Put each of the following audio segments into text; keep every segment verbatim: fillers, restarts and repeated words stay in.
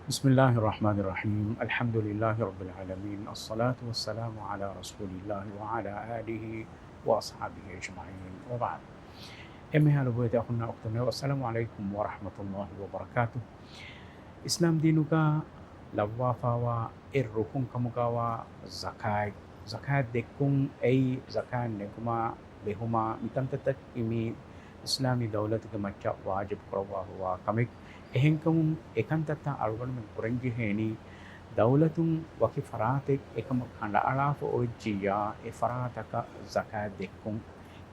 بسم الله الرحمن الرحيم. الحمد لله رب العالمين. الصلاة والسلام على رسول الله وعلى آله وأصحابه أجمعين. وبعد. އެންމެހާ ލޮބުވެތި އަޚުންނާ އުޚްތުންނޭ، އައްސަލާމު ޢަލައިކުމް ވަރަޙްމަތުﷲި ވަބަރަކާތުހު. އިސްލާމް ދީނުގަ ލައްވާފައިވާ އެއް ރުކުން ކަމުގަވާ ޒަކާތް، ޒަކާތް ދެއްކުން އެއީ ޒަކާތް ނެގުމާ ބެހުމާ މިކަންތައްތަކީ މި އިސްލާމީ ދައުލަތުގެ މައްޗަށް ވާޖިބު ކުރައްވާފައިވާ ކަމެއް. އެހެންކަމުން އެކަންތައްތައް އަޅުގަނޑުމެން ކުރަންޖެހޭނީ، ދައުލަތުން ވަކި ފަރާތެއް އެކަމަށް ކަނޑައަޅާފަ އޮވެއްޖިއްޔާ، އެ ފަރާތަކަށް ޒަކާތް ދެއްކުން.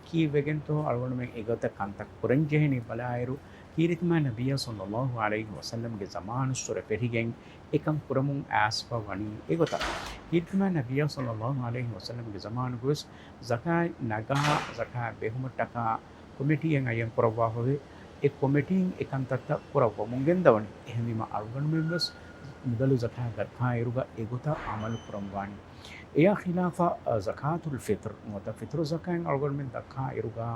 ކީއްވެގެންތޯ އަޅުގަނޑުމެން އެގޮތަށް ކަންތައް ކުރަންޖެހެނީ ބަލާއިރު، ކީރިތިމާ ނަބިއްޔާ ޞައްލައްލާހު ޢަލައިހި ވަސައްލަމްގެ ޒަމާނުއްސުރެ ފެށިގެން އެކަން ކުރަމުން އައިސްފަ ވަނީ އެގޮތަށް. ކީރިތިމާ ނަބިއްޔާ ޞައްލައްލާހު ޢަލައިހި ވަސައްލަމްގެ ޒަމާނުގަވެސް ޒަކާތް ނަގާ، ޒަކާތް ބެހުމަށްޓަކާ ކޮމިޓީއެއް އައްޔަން ކުރައްވާފަވޭ. އެ ކޮމިޓީން އެކަންތައްތައް ކުރައްވަމުން ގެންދަވަނީ. އެހެންވީމަ އަޅުގަނޑުމެންވެސް މުދަލު ޒަކާތް ދައްކާ އިރުގަ އެގޮތަށް ޢަމަލު ކުރަން ވާނީ. އެޔާ ޚިލާފަށް، އަ، ޒަކާތުލް ފިޠްރު ނުވަތަ ފިޠްރު ޒަކާތް އަޅުގަނޑުމެން ދައްކާ އިރުގަ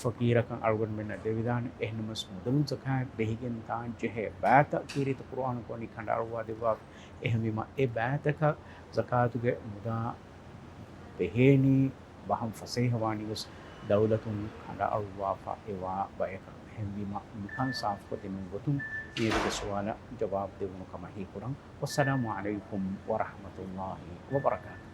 ފަޤީރަކަށް އަޅުގަނޑުމެންނަށް ދެވިދާނެ. އެހެންނަމަވެސް މުދަލުން ޒަކާތް ބެހިގެން ދާން ޖެހޭ ބައިތައް ކީރިތި ޤުރުއާނުގަ ވަނީ ކަނޑައަޅުއްވާ ދެއްވާފަ. އެހެންވީމަ އެ ބައިތަކަށް ޒަކާތުގެ މުދާ ބެހޭނީ ބަހަން ފަސޭހަވާނީވެސް ދައުލަތުން ކަނޑައަޅުއްވާފަ އެވާ ބަޔަކަށް. އެހެންވީމަ މިކަން ސާފުކޮށްދިނުން ގޮތުން މިއަދުގެ ސުވާލަށް ޖަވާބު ދެވުނު ކަމަށް ހީކުރަން. ވައްސަލާމު ޢަލައިކުމް ވަރަޙްމަތުﷲި ވަބަރަކާތުހު.